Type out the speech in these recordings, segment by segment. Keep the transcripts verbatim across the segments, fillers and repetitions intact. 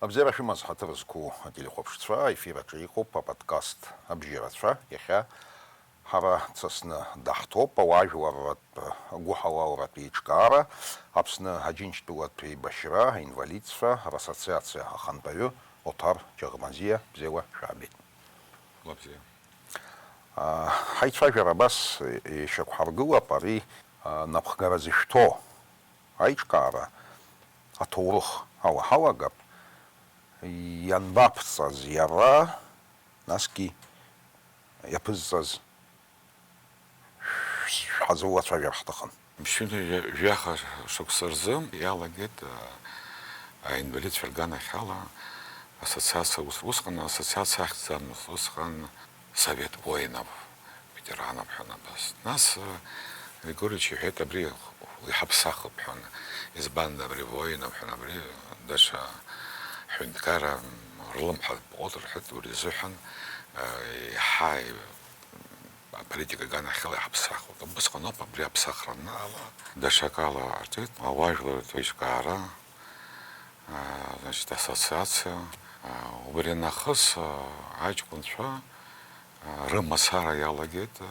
Абзиара шәымаз, ҳаҭыр зқәу ателехәаԥшцәа, аефир аҿы иҟоуп аподкаст Абжьарацәа. Иахьа ҳара дсасны даҳҭоуп, ауаажәларратә гәыҳалалратә еиҿкаара, Аԥсны Аџьынџьтәылатә еибашьра, аинвалидцәа рассоциациа ахантәаҩы Оҭар Џьаӷмазиа, бзиала шәаабеит. Ла бзиа. Ҳаицәажәара абас ишьақәҳаргылап, ари напхгара зышәҭо аиҿкаара аҭоурых ала ҳалагап, ианбаԥҵаз иара, насгьы иаԥызҵаз шәҳазылацәажәар ҳҭахын. Ԥшьынҩажәи жәаха шықәса рзы иалагеит, а, аинвалидцәа рганахьала ассоциациа ус, усҟан ассоциациа ахьӡӡамызт, усҟан Совет воинов, ветеранов ҳәа абас. Нас, а, Григорьевич иҳәеит, абри иҳаԥсахып ҳәа. Избанда абри воинов ҳәа, абри даҽа ҳәынҭқарра рылымҳа рпоет рҳәеит, уи рзыҳәан, а, иаҳа аполитика аганахьала иҳаԥсахуеит. Убысҟаноуп абри аԥсахра анаала, даҽакала ҟарҵеит, ауаажәларратә еиҿкаара, а, значит, ассоциациа, а, убри нахыс, а, аҷкәынцәа, а, рымацара иалагеит, а,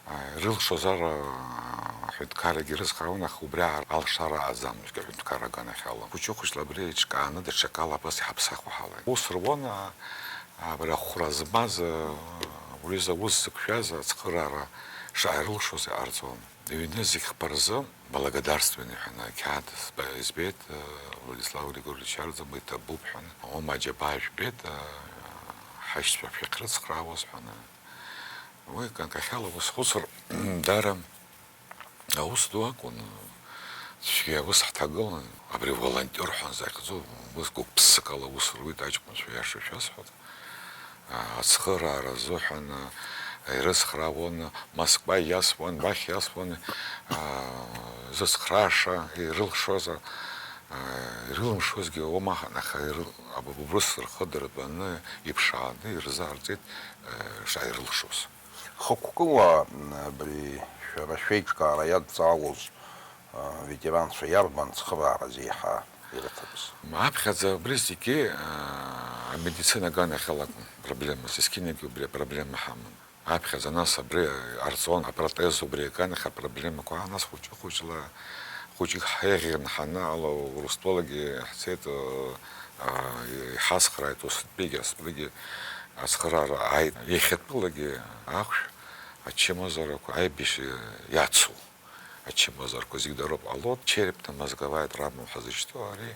а, ирылшозар, а, аҳәынҭқаррагьы ирыцхраауан, аха убри аа-, алшара ааӡамызт аҳәынҭқарра аганахьала. Хәыҷы-хәыҷла абри еиҿкааны даҽакала абас иҳаԥсахуа ҳалагеит. Ус руан, а, Абри ахәра змаз, уҩыза ус зықәшәаз ацхыраара шааирылшоз иҟарҵон. Иҩны зегь хԥа рзы благодарственный ҳәа ақьаад збеит, Владислав Григорьевич Арӡынба иҭабуп ҳәа, Ома аџьабаа жәбеит, ҳашьцәа шәахьрыцхраауаз ҳәа. Уи ганкахьала ус хәыцыр, даара Аус ду акәын, цәгьа ус ҳҭагылан, абри волонтер ҳәа захьӡу, ус гәык-ԥсыкала аус руит аҷкәынцәа, иаша шәасҳәап. Ацхыраара азыҳәан ирыцхраауан, Москва иасуан, уахь иасуан, изыцхрааша, ирылшоз, ирылымшозгьы оумаҳан, аха ирыл-, аб-, убрыс рхы дырбаны, иԥшааны ирзаарҵеит, шааирылшоз. Хықәкыла, м, абри шәара шәеиҿкаара иадҵаауаз, а, ветеранцәа иарбан цхыраараз еиҳа ирыҭатәыз? Аԥхьаӡа абри зегьы, а, амедицина аганахьала акәын проблемас, есқьынагьы убри апроблема ҳаман. Аԥхьаӡа нас абри арҵон, апротез убри аганахь апроблемақәа, а, нас хәыҷы-хәыҷла, хәыҷык ҳеиӷьын ҳанаало, Урыстәылагьы ҳцеит, а, а, иҳацхрааит, Урыстәылагьы, Урыстәылагьы ацхыраара ааит. Иахьатәылагьы ахәшә ачымазарақәа аибашьра иацу ачымазарақәа зегь дароуп ҟалоит, черепно-мозговая травма ҳәа зышьҭоу ари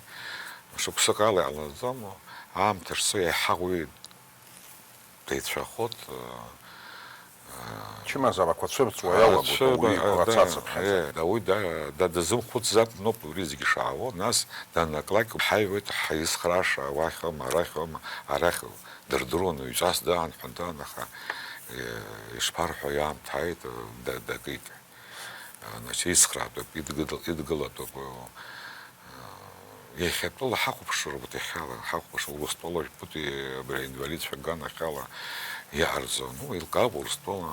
шықәсык ала иҟалаӡом, аамҭа шцо еиҳа уи деицәахоит, э, э, Чымазарақәа цәырҵуа иалагоит, цәырба, ауаҩы э, иқәра да, ацацыԥхьаӡа. Э, да, уи да, да, дазымхәыцӡакәа ауп убри зегьы шаауа, нас данаклак ҳаиуеит, ҳаицхрааша уахьоума, арахьоума, арахь дырдыруан, ҩҵас даан, ҳәа даан, аха, э, ишԥарҳәои, аамҭа ааит, э, да-, дакит. Значит, ицхраатәуп, идгыдыл-, идгылатәуп, э, иахьатәыла ҳахәаԥшроуп, иахьала ҳахәаԥшуа, Урыстәыла жәбоит, абри аинвалидцәа аганахьала иҟарҵо. Ну, еилкаауп, Урыстәыла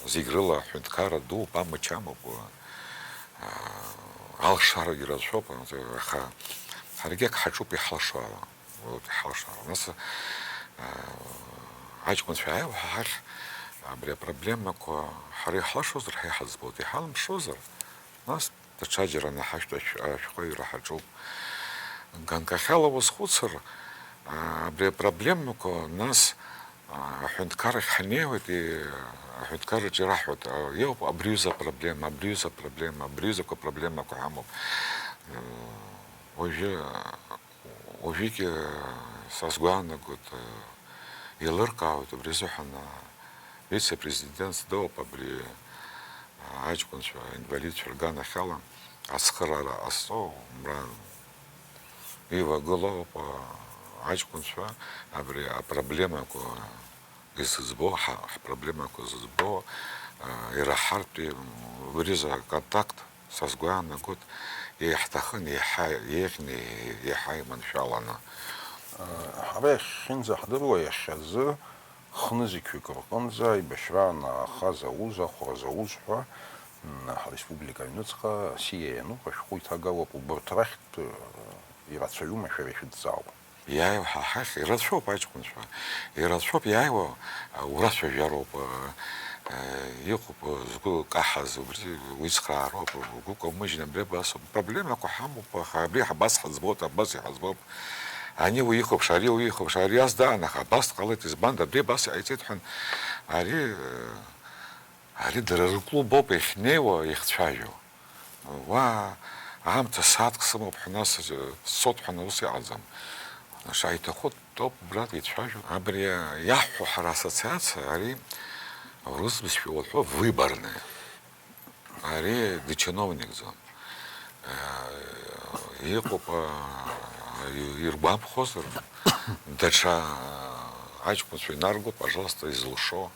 зегь рыла аҳәынҭқарра дууп, амч амоуп, э, алшарагьы рацәоуп, аха ҳаргьы ак ҳаҿуп иҳалшо ала. Урҭ иҳалшар. Нас, аа, аҷкәынцәа ааиуа ҳахь абри апроблемақәа ҳара иҳалшозар, ҳа иҳаӡбоит, иҳалымшозар, нас даҽаџьара наҳашәҭ ашә-, ашәҟәыҩҩра ҳаҿуп. Ганкахьала уазхәыцыр, аа, абри апроблемақәа, нас, аа, аҳәынҭқаррахь ҳнеиуеит, и-, аҳәынҭқарраҿы ираҳҳәоит, аа, иоуп абри аҩыза апроблема, абри аҩыза апроблема, абри аҩызақәа апроблемақәа ҳамоуп. Уажәы Уажәыгьы, са сгәы иаанагоит, еилыркаауеит убри азыҳәан, вице-президентс дыҟоуп абри, аҷкәынцәа, инвалидцәа рганахьала ацхыраара ҟазҵо, мра ивагылоуп, аҷкәынцәа абри апроблемақәа изызбо, ҳа-, ҳпроблемақәа зызбо, а, ираҳартә, м, убри азы аконтакт, са сгәы иаанагоит, иаҳҭахын, иаҳа еиӷьны, иаҳа иманшәаланы. А, ҳара иахьынӡаҳдыруа, иахьазы хнызқьҩык рҟынӡа аибашьра анаахаз ауз, ахәра зауз ҳәа, м, ҳреспублика аҩныҵҟа асиа иануп, ашәҟәы иҭагалоуп, убырҭ рахьтә, Ирацәаҩума шәара ишәыдҵаауа? Иааиуа ҳа ҳахь ирацәоуп аҷкәынцәа. Ирацәоуп иааиуа, урацәажәароуп, э, иҟоуп, э, згәы каҳаз, убри уицхраароуп, угәы каумыжьын, абри абасоуп. Проблемақәа ҳамоуп, аха абри ҳабас ҳаӡбоит, абас иҳаӡбоуп. Ани уихәаԥш, ари уихәаԥш, ари аздаан, аха абас дҟалеит, избанда, абри абас иҟаиҵеит ҳәа, ари, э, ари дара рыклуб ауп иахьнеиуа, иахьцәажәо. Уа, аамҭа сааҭк сымоуп ҳәа, нас, сцот ҳәа, ус иҟаӡам. Шаиҭаху дтәоуп, убра ицәажәо. Абри иаҳҳәо ҳара ассоциациа, ари урыс бызшәа уҳәо выборная. Ари дчиновникӡам. Иҟоуп, иргәамԥхозар, даҽа аҷкәынцәа инаргоит, пожалуйста, изылшо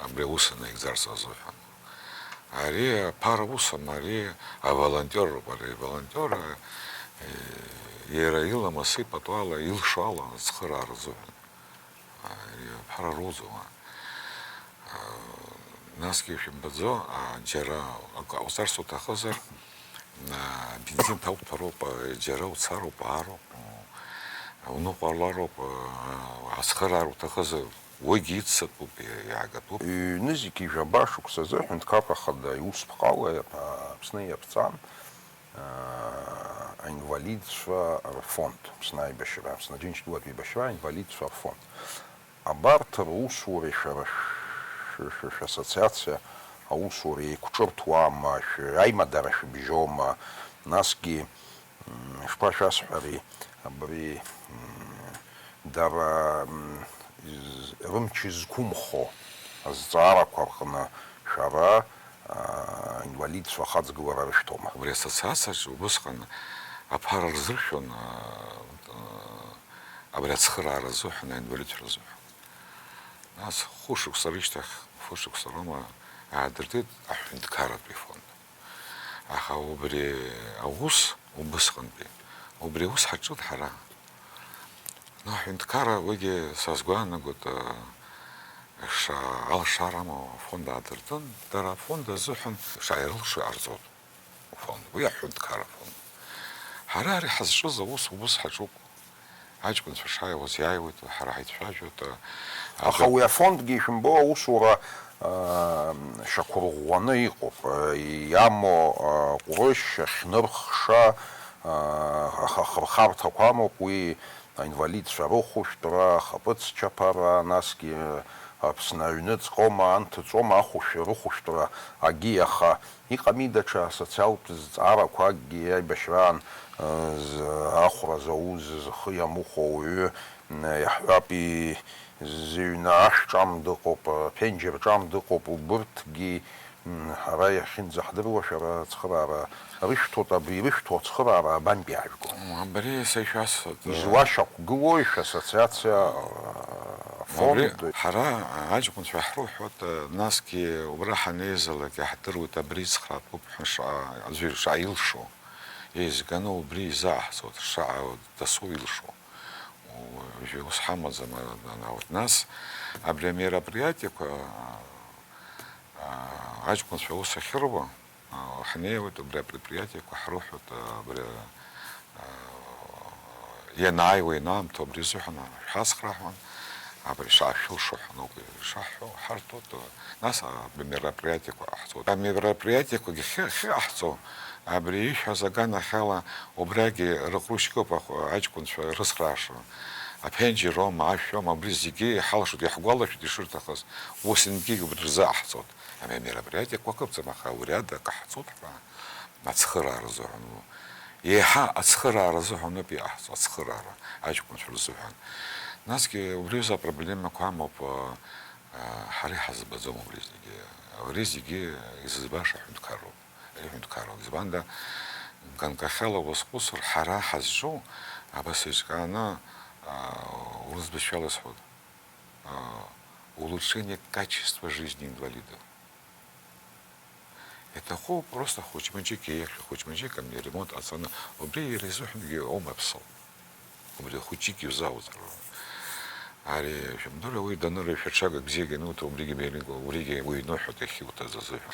абри аус анаигӡарц азыҳәан. Ари аԥара усым, ари аволонтиорроуп, ари аволонтиор, э, иара иламыси пату ала, илшо ала ацхыраара азыҳәан. Ари аԥара руӡом. А, насгьы шәымбаӡо, а, џьара акы ҟауҵарц уҭахызар, а, бензин ҭауҭәароуп, а, џьара уцароуп, аароуп, а, уныҟәалароуп, а, ацхыраара уҭахызар, уигьы иццатәуп, иа-, иаагатәуп. Ҩнызқьи жәаба шықәсазы аҳәынҭқарра хада иусԥҟала иаԥ-, Аԥсны иаԥҵан, аа, аинвалидцәа рфонд, Аԥсны аибашьра, Аԥсны Џьынџьтәылатә еибашьра аинвалидцәа рфонд. Абарҭ русуреи шәара шә-, шә-, шә-, шәассоциациа аусуреи еиқәҿырҭуама, шәаимадара шәыбжьома, насгьы, м, ишԥашәасҳәари, абри, м, дара, м, з-, рымч зқәымхо азҵаарақәа рҟны шәара, а, инвалидцәа ахаҵгылара рышәҭома? Убри ассоциациаҿы убысҟан аԥара рзыршәон, а, а, абри ацхыраара азыҳәан, аинвалидцәа рзыҳәан. Нас хәышықәса рышьҭахь, хәышықәса роума, аадыртит аҳәынҭқарратә фонд. Аха убри аус убысҟантәи, убри аус ҳаҿын ҳара. Ну, аҳәынҭқарра уигьы сазгәаанагоит, э, ша-, алшара амоу афонд аадыртын, дара афонд азыҳәан шааирылшо иҟарҵоит афонд, уи аҳәынҭқарра афонд. Ҳара ари ҳазҿыз аус убыс ҳаҿуп. Аҷкәынцәа шааиуаз иааиуеит, ҳара ҳаицәажәоит. Аха абри уи афондгьы, ишәымбо, аусура, аа, шьақәырӷәӷәаны иҟоуп. Иамоу, аа, ҟәрышь, ахьнырхша, аа, аха ахырхарҭақәа амоуп, уи аинвалидцәа рыхәышәтәра, ахаԥыц чаԥара, насгьы Аԥсны аҩныҵҟоума, анҭыҵуама ахәышә-, рыхәышәтәра агьи аха. Иҟами даҽа асоциалтә зҵаарақәакгьы аибашьраан, э, з-, ахәра зауз зхы иамыхәо ауаҩы, м, иаҳҳәап, и-, зыҩны ашә ҿам дыҟоуп, аԥенџьыр ҿам дыҟоуп, убырҭгьы, м, ҳара иахьынӡаҳдыруа шәара ацхыраара рышәҭоит, абри ирышәҭо ацхыраара абантәи аажәго? Абри са ишәасҳәоит, э, излашьақәгылои шәассоциациа, э, абри фонд? Ҳара аҷкәынцәа ҳрыҳәоит, э, насгьы убра ҳанеизалак иаҳдыруеит, абри ицхраатәуп ҳәа шаҟа аӡәы шаҟа илшо. Еизганы убри изааҳҵоит, шаҟа дасу илшо. Уажәы ус ҳамаӡам, а, а, вот. Нас абри амероприятиеқәа, а, а, аҷкәынцәа аус ахьыруа, а, ҳнеиуеит, убри апредприятиеқәа ҳрыҳәоит, а, абри, а, ианааиуа, ианаамҭоу абри азыҳәан шәҳацхраа ҳәа. Абри шаашәылшо ҳәа ауп ишаҳҳәо, ҳарҭоит, нас абри мероприатиеқәа ҟаҳҵоит. Амероприатиеқәагьы ахьы-, ахьыҟаҳҵо, абри ишәҳәаз аганахьала, убрагьы рыҟәрышьгоуп ахә-, аҷкәынцәа рыцхрааша. Аԥенџьыр роума, ашә роума, абри зегьы иҳалшоит, иаҳгәалашәоит ишырҭахыз, ус ингьы убри рзыҟаҳҵоит. Амероприатиеқәа ықәыԥҵәама, аха убри ада акы ҳҵоит ҳәа. Ацхыраара азыҳәан, еиҳа ацхыраара азыҳәан ауп иҟаҳҵо, ацхыраара, аҷкәынцәа рзыҳәан. Насгьы убри аҩыза апроблемақәа амоуп, а, ҳара иҳазбаӡом убри зегьы. Абри зегьы изызбаша аҳәынҭқарроуп, ари аҳәынҭқарроуп. Избанда, ганкахьала уазхәыцыр, ҳара ҳазҿу, абас еиҿкааны, а, урыс бызшәала исҳәоит, а, улучшение качества жизни инвалидов. Иаҭаху просто хәыҷ-мыҷык еиӷьу, хәыҷ-мыҷык амни ремонт ҟаҵаны, убри иара изыҳәангьы аума иаԥсоу. Убри хәыҷык иузааузар. Ари, шәымдыруеи, уи данырашәа ҽага бзиак иануҭо, убригьы меилымкаа, убригьы уи иныҳәоит иахьиуҭаз азыҳәан.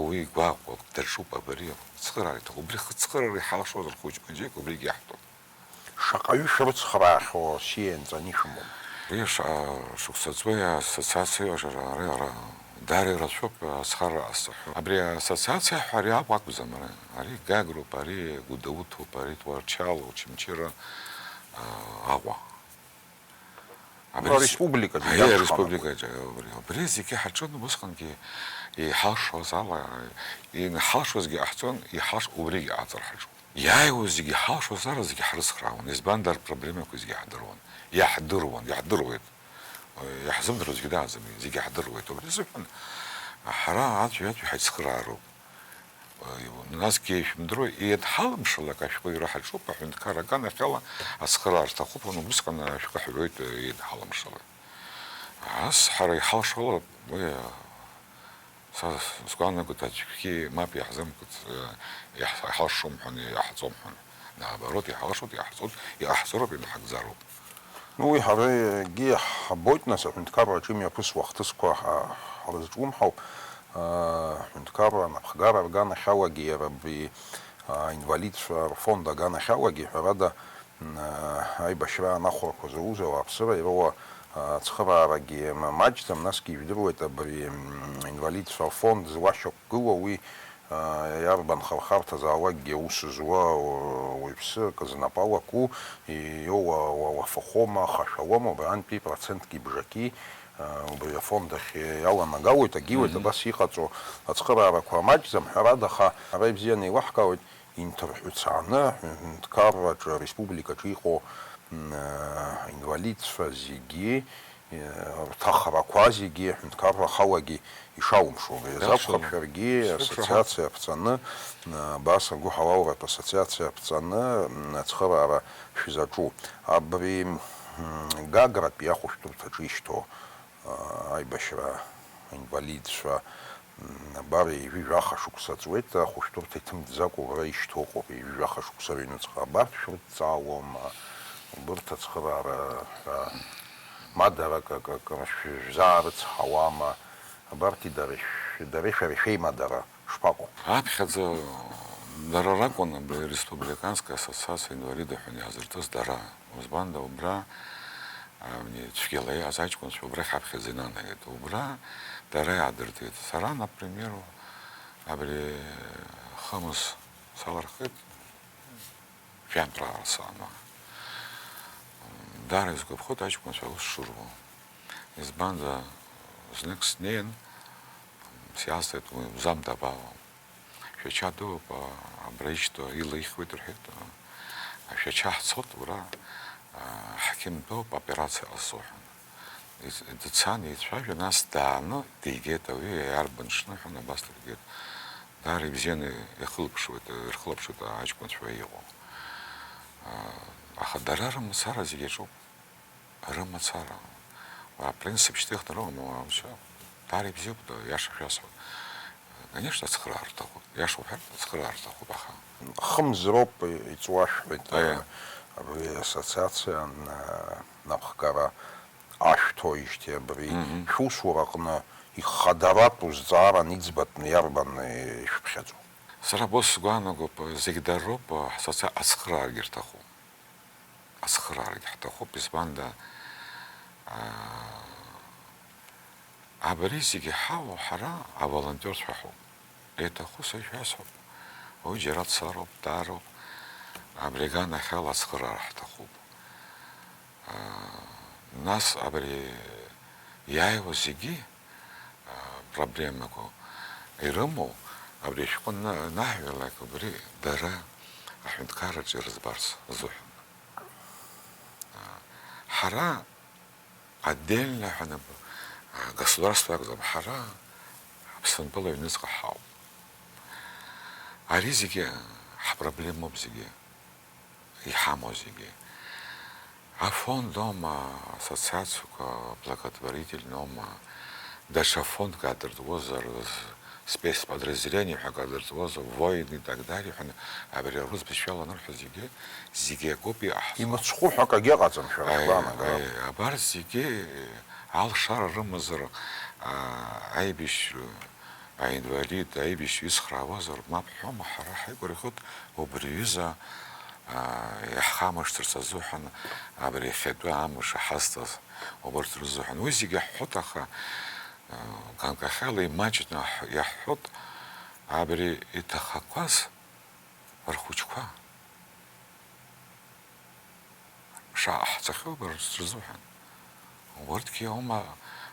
Уи гәаҟуа даҿуп абри, цхыраара иҭахуп. Убри хыцхыраара иҳалшозар хәыҷ-мыҷык, убригьы иаҳҭоит. Шаҟаҩы шәрыцхраахьоу Россиа ианҵаны ишәымоу? Ари ша-, шықәса ҵуеи ассоциациа ара, ара, ара, даара ирацәоуп ацхыраара ҟасҵахьоу. Абри ассоциациа ҳәа ари Аҟәа акәӡам, ара. Ари Гагроуп, ари Гәдоуҭоуп, ари Тҟәарчал, Очамчыра, а, Аҟәа. Абри Ареспубликаҿы ари иаԥшхароуп. Ареспубликаҿы, абри, абри зегьы ҳаҿын усҟангьы иҳалшоз ала, ианҳалшозгьы ҟаҳҵон, иҳалш-, убригьы ҟаҵар ҳаҿуп. Иааиуаз зегьы иҳалшозар, зегьы ҳрыцхраауан. Избан, дар проблемақәа зегьы ҳдыруан. Иаҳдыруан, иаҳдыруеит. Иаҳзымдыруа зегьы дааӡам, зегьы ҳдыруеит. Убри азыҳәан ҳара аӡәи-аӡәи ҳаицхыраароуп. Насгьы ишәымдыруеи, ианҳалымшалак ашәҟәыҩҩра ҳаҿуп, аҳәынҭқарра аганахьала ацхыраара рҭахуп, усҟан ашәҟәы ҳҩроит, ианҳалымшалак. Ас ҳара иҳалшалап, уи, са сгәаанагоит, аӡәгьы мап иаҳзымкыц, иаҳ-, иҳалшом ҳәа, иаҳҵом ҳәа. Наоборот, иҳалшоит, иаҳҵоит, иҟаҳҵароуп, инаҳагӡароуп. Ну, уи ҳара егьи ҳабоит, нас, аҳәынҭқарраҿы имҩаԥысуа ахҭысқәа ҳа-, ҳрызҿлымҳауп. Аҳәынҭқарра анапхгара рганахьалагьы, иара абри, а, инвалидцәа рфонд аганахьалагьы, ҳәарада, м, а, аибашьра анахәарқәа зауз ауааԥсыра ироуа, а, ацхыраарагьы ма-, маҷӡам, насгьы ижәдыруеит абри, м, инвалидцәа рфонд зуашьақәгылоу уи, а, иарбан хархарҭазаалакгьы аус зуа, о, уаҩԥсы акы знапы алаку, иоуа уа-, уафахома, хашәалома, убрантәи процентки бжаки, а, убри афонд ахь иаланагалоит, агьиуеит, мгм, абас иҟаҵоу ацхыраарақәа маҷӡам, ҳәарада, аха ара ибзианы еилаҳкаауеит, инҭырҳәыцааны аҳәынҭқарраҿы, ареспубликаҿы иҟоу, м, а, инвалидцәа зегьы, рҭахрақәа зегьы аҳәынҭқарра ахалагьы ишалымшо, убри азакәхап шәаргьы ассоциациа аԥҵаны, абас агәыҳалалратә ассоциациа аԥҵаны, ацхыраара шәзаҿу. Абри, м, Гагратәи ахәышәтәырҭаҿы ишьҭоу, а, аибашьра аинвалидцәа, Абар, ҩажәи жәаха шықәса ҵуеит, ахәышәтәырҭа иҭымҵӡакәа убра ишьҭоу ыҟоуп, ҩажәи жәаха шықәса рыҩнуҵҟа. Абарҭ шәрыдҵаауама, убырҭ ацхыраара ҳәа, ма дара акы, акы, акы шәзаарыцҳауама, абарҭи дареи шә-, дареи шәареи шәеимадара шԥаҟоу? Аԥхьаӡа дара ракәын абри Республиканская ассоциация инвалидов ҳәа иаазыртыз дара. Избанда, убра, а, цәгьала иҟаз аҷкәынцәа убрахь аԥхьаӡа инанагеит. Убра дара иаадыртит. Сара, например, абри хымз салырхит, жәантәра сааны. Даара исгәаԥхоит аҷкәынцәа аус шыруа. Избанда, знык снеин, сиазҵааит, уи узамдабало. Шәача дууп, а, абра ишьҭоу ила ихьуеит рҳәеит, а, ашәача ҳцот, ура, а, ҳақьым дууп, операциа ҟазҵо ҳәа. Ис-, дцан, еицәажәа, нас дааны дигеит, ауаҩы иарбан ҽны ҳәа абас дыргеит. Даара ибзианы ихылаԥшуеит, ирхылаԥшуеит аҷкәынцәа иҟоу. А, аха дара рымацара зегь аҿоуп. Рымацара. Уара апринцип шьҭыхны рыҟам, уара уцәа. Даара ибзиоуп, да, иаша шәасҳәоит. Конечно, ацхыраара рҭахуп. Иаша уҳәар, ацхыраара рҭахуп, аха. Хымз роуп иҵуашәҳәеит, Аиа. Абри ассоциациа, а, напхгара ашәҭоижьҭеи абри Мгм. шәусураҟны ихадаратәу зҵааран иӡбатәны иарбан, э, ишәыԥхьаӡо? Сара бос сгәаанагоуп, зегь дара роуп, ҳассоциа-, ацхыраарагьы рҭахуп. Ацхыраарагь ҳҭахуп, избанда, аа, абри зегьы ҳауа ҳара аволонтиорцәа ҳауп. Иаҭаху са ишәасҳәап, уи џьара дцароуп, даароуп, абри аганахьала ацхыраара ҳҭахуп. Аа, нас абри иааиуа зегьы, аа, проблемақәа ирымоу, абри ашәҟәы на-, наҳҩалак, убри дара аҳәынҭқарраҿы ирыӡбарц азыҳәан. Ҳара отдельно ҳәа, государство акәӡам, ҳара Аԥсынтәыла аҩныҵҟа ҳауп. Ари зегьы ҳпроблемоуп зегьы, иҳамоу зегьы. Афонд аума, ассоциациақәа, благотворительный аума, даҽа фондк адыртуазар, спецподразделение ҳәа акы адыртуазар, воины и так далее ҳәа, абри арус бызшәала анырҳәо зегьы, зегьы акоуп иҟаҳҵо. Имыцхәу ҳәа акагьы ыҟаӡам, шәара Аиа, шәгәаанагара. Аиа, абарҭ зегьы алшара рымазар, а, аибашьҩы, аинвалид, аибашьҩы ицхраауазар, мап ҳәома, ҳара ҳаигәырӷьоит убри аҩыза, а, иаҳхамышҭырц азыҳәан, абри иахьатәи амш иҳазҭаз убарҭ рзыҳәан. Уи зегьы иаҳҳәоит, аха, э, ганкахьала имаҷны ҳ-, иаҳҳәоит абри иҭахақәаз рхәыҷқәа шаҟа ҳҵахьоу рзыҳәан. Убарҭгьы аума,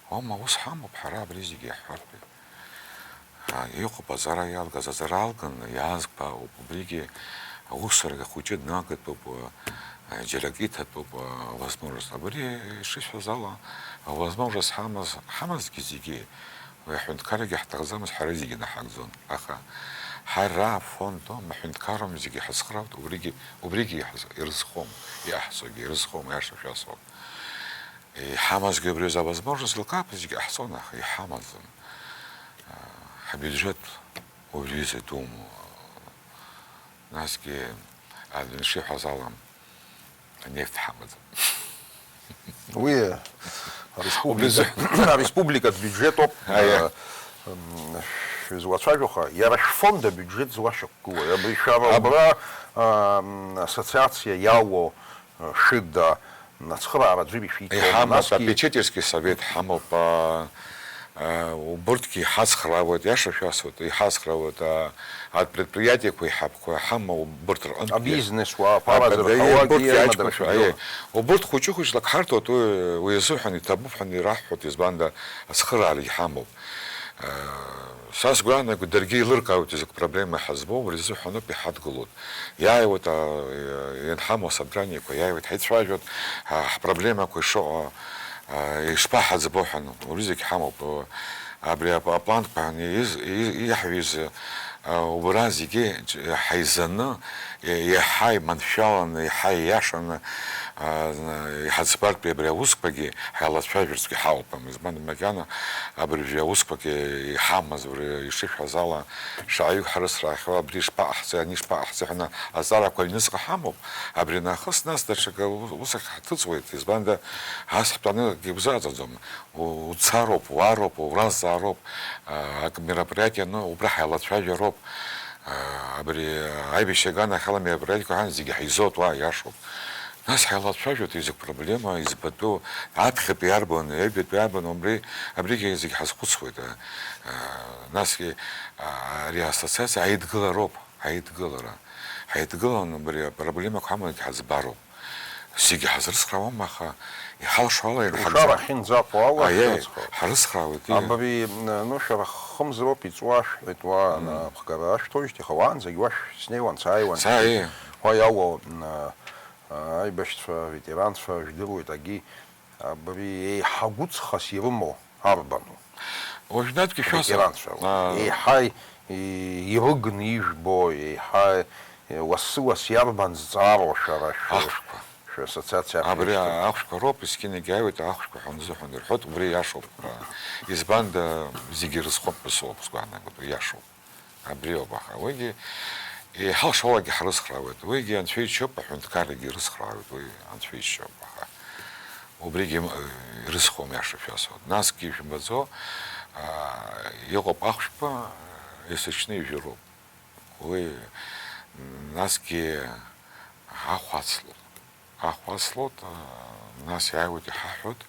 аума ус ҳамоуп ҳара абри зегьы иаҳҳәартә. А, иҟоуп аҵара иалгаз, аҵара алган иаазгап ауп, убригьы аусурагьы ахәыҷы днагатәуп, а, џьарак иҭатәуп, а, возможность. Абри ишышәҳәаз ала, авозможность ҳамаз, ҳамазгьы зегьы, уи аҳәынҭқаррагьы ҳҭахӡамызт, ҳара зегьы наҳагӡон. Аха ҳара афонд аума, аҳәынҭқарра аума зегьы ҳацхраауеит, убригьы, убригьы иаҳз-, ирызхом, иаҳцогьы ирызхом, аиаша шәасҳәап. Иҳамазгьы убри азы авозможность лкаԥ зегьы ҟаҳҵон, аха иҳамаӡам. Ҳабиуџьет убри изы думоу. Насгьы адәы ишиҳәаз ала, анефт ҳамаӡам. Уи ареспублика, Убри азы. Ареспубликатә биуџьет ауп, Аиа. Э, м, шәызлацәажәо, аха иара шәфонд абиуџьет злашьақәгылоу, абри шәара Аб- убра, ам, ассоциациа иалоу, э, шәыда, ацхыраара аӡәыр ишәиҭом, Иҳамоуп, насгьы апечительский совет ҳамоуп, а, а, убырҭгьы иҳацхраауеит, иаша шәасҳәоит, иҳацхраауеит, а, апредприятиеқәа еиҳабқәа ҳамоуп, убырҭ рҟынтәгьы. Абизнес уаа, аԥара А, зырҳауагьы, убырҭгьы аимадара аҷкәынцәа, шәагьоуп. Аиа. Убырҭ хәыҷы-хәыҷла ак ҳарҭоит, уи, уи азыҳәан иҭабуп ҳәа ираҳҳәоит, избанда ацхыраара иҳамоуп. Са сгәы иаанагоит, даргьы еилыркаауеит изакә проблема ҳазбо, убри азыҳәаноуп иҳадгылоит. Иааиуеит, а, ианҳамоу асобраниақәа, иааиуеит, ҳаицәажәоит, а, ҳпроблемақәа ишыҟоу, а, ишԥаҳаӡбо ҳәа, убри зегь ҳамоуп. Абри ап-, апланқәа ҳәа из-, и-, иаҳҩыз, а, убра зегьы ҳаизаны, иа-, иаҳа иманшәаланы, иаҳа ииашаны, а, иҳаӡбартәи абри аусқәагьы ҳаилацәажәарцгьы ҳауп, избан макьана абыржәы аусқәагьы иҳамаз, абри ишышәҳәаз ала, шаҟаҩык ҳрыцраахьоу, абри ишԥаҟаҳҵеи, ани ишԥаҟаҳҵеи ҳәа азҵаарақәа аҩныҵҟа ҳамоуп, абри нахыс нас даҽакы у-, усахь ҳҭыҵуеит, избанда ас ҳтәаны акгьы узаҵаӡом, у-, уцароуп, уаароуп, уразҵаароуп, а, ак мероприятие аны убра ҳаилацәажәароуп, а, абри аибашьра аганахьала мероприятиеқәа ҳан зегьы ҳаизоит, уа иашоуп. Нас ҳаилацәажәоит, изакә проблема, избатәу, аԥхьатәи иарбан, аҩбатәи иарбан, убри, абригьы зегь ҳазхәыцуеит, а, а, насгьы, а, ари ассоциациа аидгылароуп, аидгылара. Ҳаидгылан, убри апроблемақәа ҳаманы ҳаӡбароуп. Зегьы ҳазрыцхраауам, аха иҳалшо ала Ушара ианҳагӡа-, ахьынӡаҟоу ала Аиеи, шәрыцхраауеит. Ҳарыцхраауеит, ии. Абри, н-, ну, шәара хымз роуп иҵуа шәҳәеит, уа, Мм. н-, аԥхгара ашәҭоижьҭеи, ҳауаанӡагь уа шәснеиуан, сааиуан. Сааи. Уа иалоу, н-, аибашьцәа, аветеранцәа жәдыруеит, агьи абри еиҳа гәыҵхас ирымоу арбану? Уажәнатәгьы шәасҳәап. Аветеранцәа, Аа. еиҳа и-, ирыгны ижәбо, еиҳа, е, лассы-ласс иарбан зҵаароу шәара шәы-, Ахәшәқәа. Шәассоциациа Абри аԥхьаҩцәа? Ахәшәқәа роуп, есқьынагь иааиуеит, ахәшәқәа ҳәа унзыҳәан ирҳәоит, убри иашоуп. Избанда, зегьы ирызхоуп ҳәа сыҟоуп, сгәы иаанагоит, иашоуп. Абриоуп, аха уигьы еиҳалшоуагьы ҳрыцхраауеит. Уигьы анцәа иџьшьоуп, аҳәынҭқаррагьы ирыцхраауеит, уи анцәа иџьшьоуп, аха убригьы, м, ирызхом, иаша шәасҳәап. Насгьы ишәымбаӡо, а, иҟоуп ахәшәқәа, а, есыҽны ижәыроуп. Уи, м, насгьы ахә ацлоит. Ахә ацлоит, а, нас иааиуеит, иҳаҳәоит.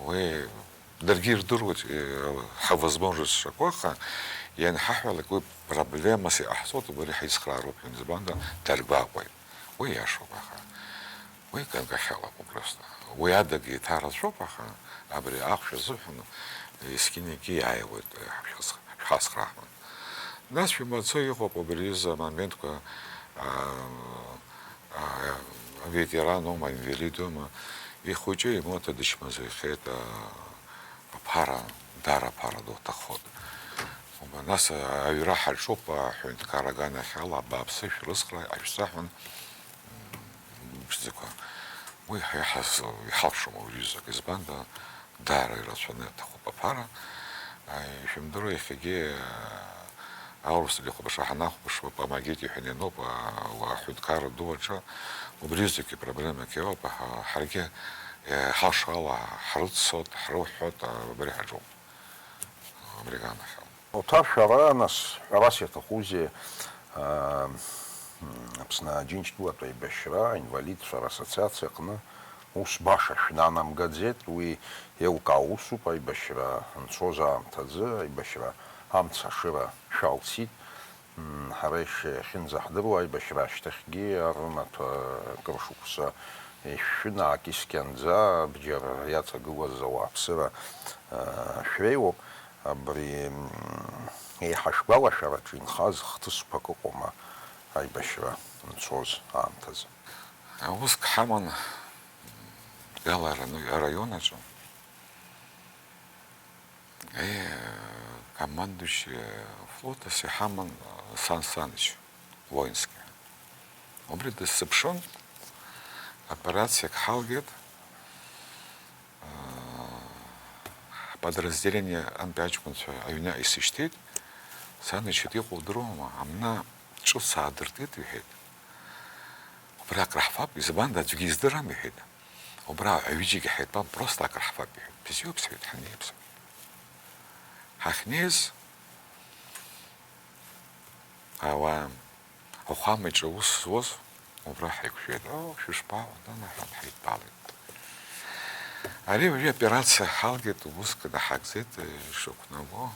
Уи даргьы ирдыруеит, э, ҳавозможность шакәу, аха ианҳаҳәалак, уи проблемас иҟаҳҵоит, убри ҳаицхраароуп ҳәа, избанда, даргәаҟуеит. Уи иашоуп, аха уи ганкахьалақәоуп просто. Уи адагьы иҭарацәоуп, аха абри ахәшә азыҳәан есқьынагьы иааиуеит, э, ҳшәас-, ҳшәасхрааҳәон. Нас шәымбаӡо иҟоуп убри изы амоментқәа, аа, аа, аветераноума, аинвалидоума, ихәыҷы имоҭа дычмазаҩхеит, аа, аԥара, даара аԥара ду лҭаххоит. Нас аҩра ҳаҿуп, аҳәынҭқар аганахьала, абааԥсы, шәрыцхраа, ишәзаҳәан, ԥшӡақәа. Уи ҳа иаҳаз-, иҳалшом уи аҩызак, избанда, даара ирацәаны иаҭахуп аԥара. Ишәымдыруа, иахьагьы, аурыс телехәаԥшра ҳанахәаԥшуа, Помогите ҳәа иануп, а, аҳәынҭқарра ду аҿы, убри аҩызак ипроблемак иоуп, аха ҳаргьы, иҳалшо ала, ҳрыццот, ҳрыҳәҳәот, а, убри ҳаҿуп. Абри аганахьала. Оҭаршәара, нас, ҳәарас иаҭахузеи, а, Аԥсны Аџьынџьтәылатә аибашьра аинвалидцәа рассоциациа аҟны ус баша шәнанамгаӡеит, уи еилкаау усуп, аибашьра анцоз аамҭазы аибашьра амца ашыра шәалсит. М, ҳара ишахьынӡаҳдыруа, аибашьра ашьҭахьгьы арымаҭәа акыр шықәса ишәшәын, аакьыскьанӡа абџьар иаҵагылаз ауааԥсыра, а, шәреиуоуп. Абри, м, еиҳа шәгәалашәараҿы инхаз хҭысқәак ыҟоума аибашьра анцоз аамҭазы? Ауск ҳаман Гала араион аҿы. Э, командующий флотас иҳаман Сан Саныч, воинский. Убри дысзыԥшын, операциак ҳалгеит, э, ҳподразделение антәи аҷкәынцәа аҩны исышьҭит, Саныч иҟоу удыруама, амна ҿыц аадыртит, иҳәеит. Убра акраҳфап, избанда аӡәгьы издырам, иҳәеит. Убра аҩыџьагьы ҳаитәам, просто акраҳфап, иҳәеит. Бзиоуп, сҳәеит, ҳанеиԥш. Ҳахьнеиз, ауаа, ауахәамаҿы аус зуаз, убра ҳаиқәшәеит. Оо, шәышԥаҟоу, дана, ҳәа ҳаидтәалеит. Ари уажәы аоперациа ҳалгеит, убысҟан иҳагӡеит, ишықәнаго.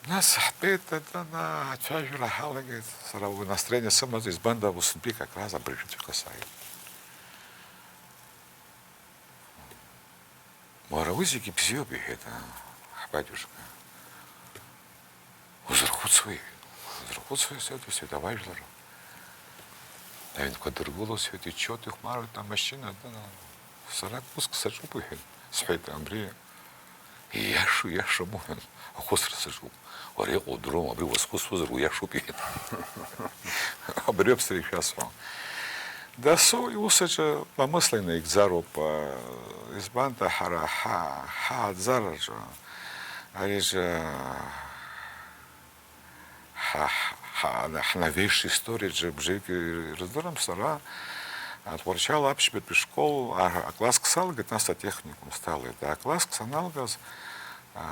Нас ҳтәеит, дана, ацәажәара ҳалагеит. Сара уи настроение сымаӡам, избанда, усынтәи как раз абыржәыҵәҟьа сааит. Уара, уи зегьы бзиоуп, иҳәеит, а, ҳбатюшка. Узырхәыцуеи? Узырхәыцуеи, сҳәеит, сҳәеит, ауаажәлар аҩнқәа дыргыло, сҳәеит, иччоит, ихәмаруеит амашьына, дана. Сара уск саҿуп, иҳәеит, сҳәеит, абри ииашоу ииашам уҳәан, ахәыцра саҿуп. Уара иҟоу удыруам, абри уазхәыцуазар уиашоуп, иҳәеит. Абриоуп сара ишәасҳәо. Дасу иус аҿы ламысла инаигӡароуп, а, избанда ҳара ҳа-, ҳааӡараҿы, ари ҿы ҳа-, ҳа-, ҳа-, ҳновейшая история ҿы бжаҩык ирыздырам сара, а, Тҟәарчал аԥшьбатәи школ, а, акласск салгеит, нас атехникум сҭалеит. Акласск саналгаз, а,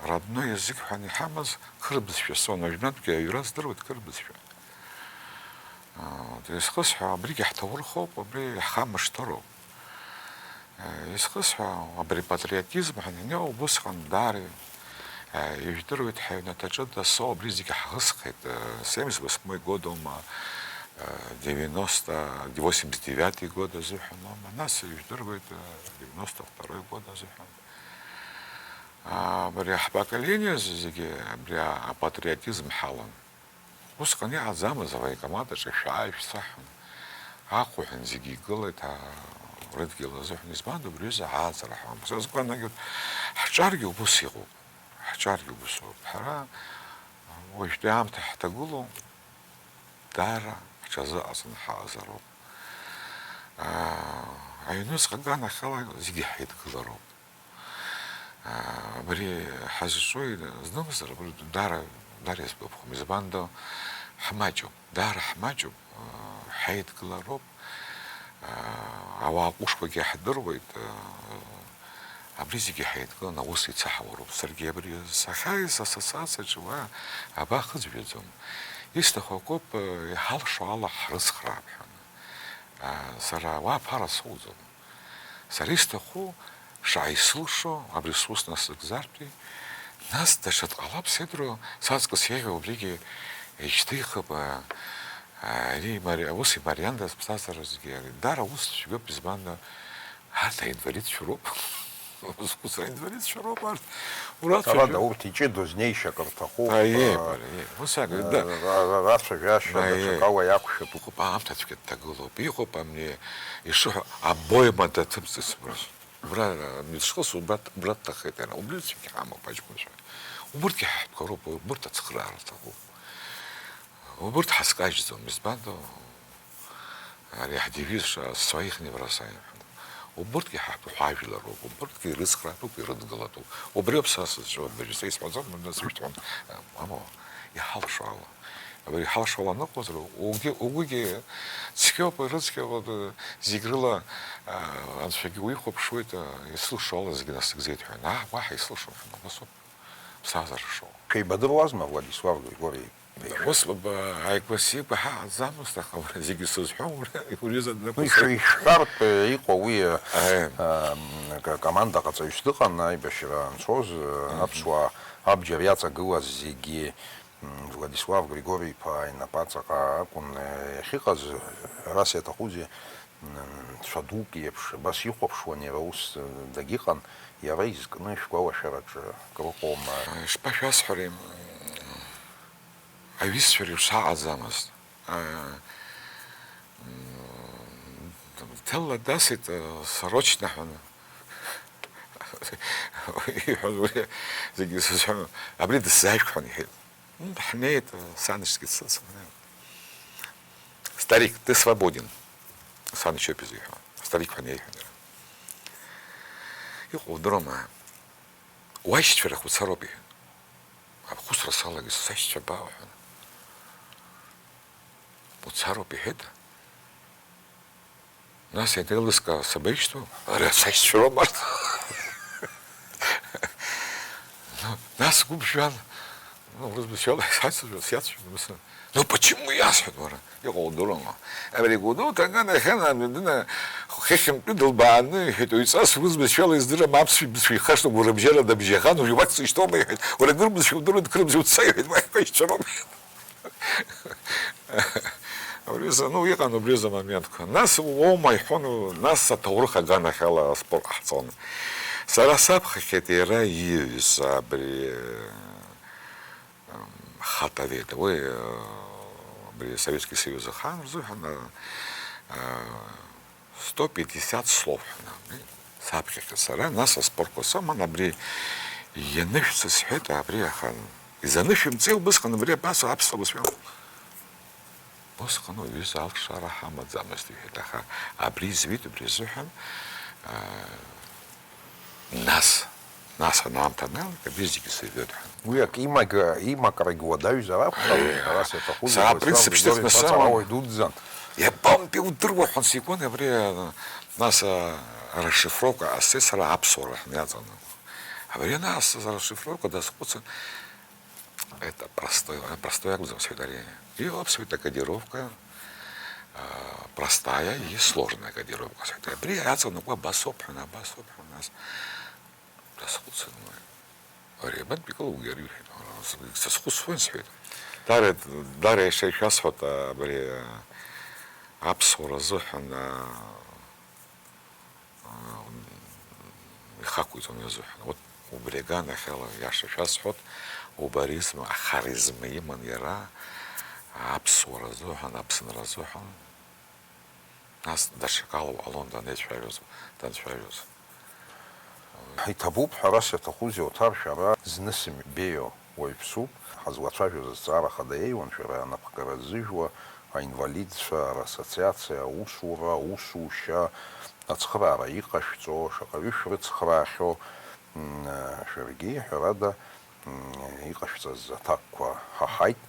родной язык ҳәа иҳамаз қырбызшәа сон, уажәнатәгьы аҩра здыруеит қырбызшәа. Исхысҳәо, абригьы ҳҭоурыхоуп, абри ҳхамышҭыроуп. Исхысҳәо, абри патриотизм ҳаннеиуа, убысҟан даара ижәдыруеит, ҳаҩнаҭаҿы дасу абри зегьы ҳӷысхеит. Семьдесят восьмой год аума, девяносто, восемьдесят девятый год азыҳәан аума, нас ижәдыруеит, девяносто второй год азыҳәан. Абри ҳпоколение зегьы абри апатриотизм ҳалан. Усҟан иҟаӡамыз, авоенкомат аҿы шәааи, шәца ҳәа, ахәыҳәан зегьы игылеит, а, рыдгьыл азыҳәан. Избан, убри аҩыза ааӡара ҳамам. Са сгәанагоит, ҳҿаргьы убыс иҟоуп, ҳҿаргьы убыс ауп. Ҳара уажәтәи аамҭа ҳҭагылоу даара ҳҽазыҟаҵаны ҳаҟазароуп. А, аҩныҵҟа аганахьала зегьы ҳаидгылароуп. Абри ҳазҿу знымзар, абри даара, даара иазгәаԥхом. Избанда, ҳмаҷуп, даара ҳмаҷуп, ҳаидгылароуп, ауаа ҟәышқәагьы ҳдыруеит, абри зегьы ҳаидгыланы аус еицаҳауароуп. Саргьы абри сахьааиз ассоциациаҿы уа абахыӡ ҩаӡом. Исҭаху акоуп, иҳалшо ала ҳрыцхраап ҳәа. Сара уа аԥара соуӡом. Сара исҭаху, шаҟа исылшо, абри сус насыгӡартәи, нас даҽа дҟалап, сеидру, саҵкыс еиӷьу убригьы ишьҭихып, а, ари мари-, ус имариандаз ԥсҭазаара зегьы, ари дара ус цәгьоуп, избанда, арҭ аинвалидцәа роуп. Ус, ус аинвалидцәа роуп арҭ. Урацәажәо. Ҳәарада, урҭ иҷыдоу знеишьак рҭахуп, Аиеи, а, бара, иеи. Ус акәын, а, да. Ра-, ра-, рацәажәашьа Аиеи. Даҽакала иақәшәатәуп. Иҟоуп аамҭа цәгьа дҭагылоуп, иҟоуп амни, ишыҳәа, обойма даҭымҵыц убра. Убра, а, мыцхәыс убра, убра дҭахеит, ара. Убри цәгьа ҳамоуп аҷкәынцәа. Убырҭгьы ҳаҳтәқәа роуп, убырҭ ацхыраара рҭахуп. Убырҭ ҳазкажьӡом, избанда, ари ҳдевиз ша-, «Своих не бросаем» ҳәа. Убырҭгьы ҳаҳтәқәа ажәлар роуп, убырҭгьы ирыцхраатәуп, ирыдгылатәуп. Убриоуп са сызҿу, абыржәы са исҳәаӡом, мыжда сышәҭуам. Мамоу, иҳалшо ала. Абри иҳалшо ала аныҟоуҵара, угьы, угәыгьы цқьоуп, ирыцқьоуп, зегь рыла, а, анцәагьы уихәаԥшуеит, а, исылшо ала зегьы насыгӡеит ҳәа. Наҟ уаҳа исылшом ҳәа, абасоуп. Ԥсҭазаара шоу. Шәеибадыруазма Владислав Григори-иԥа? Ус, ба, ааигәа-сигәа ҳаҟаӡамызт, аха уара зегьы сызҳәом, уара, уҩыза днақәсыршәартә иҟоу уи, Аҳ. Ам, ка-, командаҟаҵаҩыс дыҟан аибашьра анцоз, Мгм. аԥсуаа абџьар иаҵагылаз зегьы, м, Владислав Григори-иԥа инапаҵаҟа акәын, э, иахьыҟаз, ҳәарас иаҭахузеи, м, цәа дук иеиԥш, абас ихәаԥшуан иара ус, э, дагьыҟан, иара изкны шәгәалашәараҿы акрыҟоума? Ишԥашәасҳәари, м, аҩызцәа реиԥш саҟаӡамызт. А, м, ҭелла дасит, а, срочно ҳәа. Иҳәон уи, зегьы сызҳәон, абри дысзаажәг ҳәа иҳәеит. М, ҳнеит, а, саншьцәгьы дсыцын. Старик, ты свободен. Саншьоуп изыҳәа. Старик ҳәа неиҳәон иара. Иҟоу удыруама? Уашьцәа рахь уцароуп, иҳәон. Ахәыцра салагеит, сашьцәа абаауҳәан. Уцароуп, иҳәеит. Нас ианеилыскаа, сабаишьҭоу? Ара сашьцәа роуп арҭ. Ну, нас сгәы ԥжәан. Ну, урыс бызшәала сацәажәо, сиацәажәо, ну, почему иасҳәоит, уара? Иҟоу удыруама? Абри Гәдоуҭа аганахьала дына хыхьынтәи дылбааны, иҳәеит, уаҩҵас урыс бызшәала издырам, аԥсшәа бызшәа ихашҭуп, уара бжьара дабжьахан, уажә уахь сышьҭоума, иҳәеит, уара акыр бызшәа удыруеит, кыр бызшәа уца, иҳәеит, уахь ишьцәа роума, иҳәеит. Абри за-, ну, иҟан убри азы амоментқәа. Нас уоума иҳәон, нас аҭоурых аганахьала аспорт ҟаҳҵон. Сара саԥхьахьеит иара ииҩыз абри, м, хатавет, уи, э, абри Советский Союз ахаан рзыҳәан, э, э, сто пятьдесят слов ҳәа, саԥхьахьеит сара, нас аспортқәа сыман, абри ианышәҵа сҳәеит, абри ахан. Изанышәымҵеи убысҟан абри абас аԥсуа бызшәа? Усҟан уаҩы залшара ҳамаӡамызт, иҳәеит, аха абри изҩит, убри азыҳәан, аа, нас, нас анаамҭа аналга, абри зегьы сырҩуеит ҳәа. Уи ак имага-, имакрагь уадаҩзар акәхап, Еи, ҳәарас иаҭахузеи, сара Владислав апринцип Григорьевич шьҭыхны сымам. Аҵарауаҩ дуӡӡан. Иабантәи удыруа ҳәа сигон, абри, нас, а, расшифровка ҟасҵеит сара аԥсуара ҳәа иаҵанакуа. Абри нас расшифровка дазхәыцын, это простой, э, простой акәӡам, сҳәеит, ари. Иҟоуп, сҳәеит, акодировка, а, простая и сложная кодировка, сҳәеит. Абри аҵанакуа абасоуп ҳәа, абасоуп ҳәа, нас дазхәыцын уи. Ари абантәи кылугеи ари, иҳәеит. Сазхәыцуан, сҳәеит. Дара, дара иаша ишәасҳәоит, абри, а, аԥсуара азыҳәан, а, а, ихақәиҵон уи азыҳәан. Вот убри аганахьала, иаша шәасҳәоит, убаризма, ахаризма иман иара, аԥсуара азыҳәан, Аԥсынра азыҳәан. Нас даҽакала уҟалон данеицәажәоз, данцәажәоз. Иҭабуп, ҳәарас иаҭахузеи, Оҭар, шәара зны сымбеио уаҩԥсуп. Ҳазлацәажәоз азҵаара хада иеиуан, шәара анапхгара ззыжәуа, аинвалидцәа рассоциациа аусура, аусушьа, ацхыраара иҟашәҵо, шаҟаҩы шәрыцхраахьоу, м, шәаргьы, ҳәарада, м, иҟашәҵаз аҭакқәа ҳаҳаит.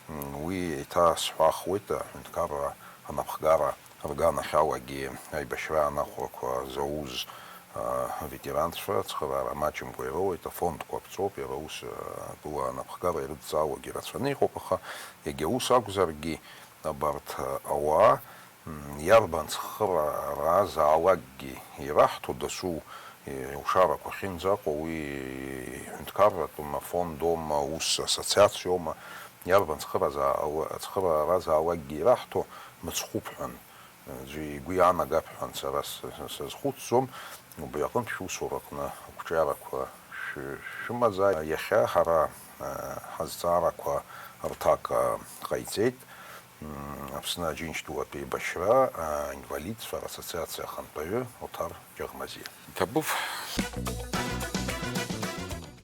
М, уи еиҭасҳәахуеит, аҳәынҭқарра анапхгара рганахьалагьы аибашьра анахәрақәа зауз, а, аветеранцәа ацхыраара маҷымкәа ироуеит, афондқәа ԥҵәоуп, иара ус, а, атәыла анапхгара ирыдҵаауагьы рацәаны иҟоуп, аха егьа ус акәзаргьы, абарҭ, а, ауаа М, иарбан цхырааразаалакгьы ираҳҭо дасу, е, еиушарақәа ахьынӡаҟоу, уи ҳәынҭқарратәума, фондоума, ус ассоциациоума, иарбан цхыразаала-, цхырааразаалакгьы ираҳҭо мыцхәуп ҳәан, аӡәы игәы иаанагап ҳәан сара с-, с-, сазхәыцӡом, убри аҟынтә шәусураҟны ақәҿиарақәа шәы-, шәымазааит. Иахьа ҳара, а, ҳазҵаарақәа рҭак, а, ҟаиҵеит. М, Аԥсны Аџьынџьтәылатә еибашьра, а, инвалидцәа рассоциациа ахантәаҩы Оҭар Џьаӷмазиа. Иҭабуп.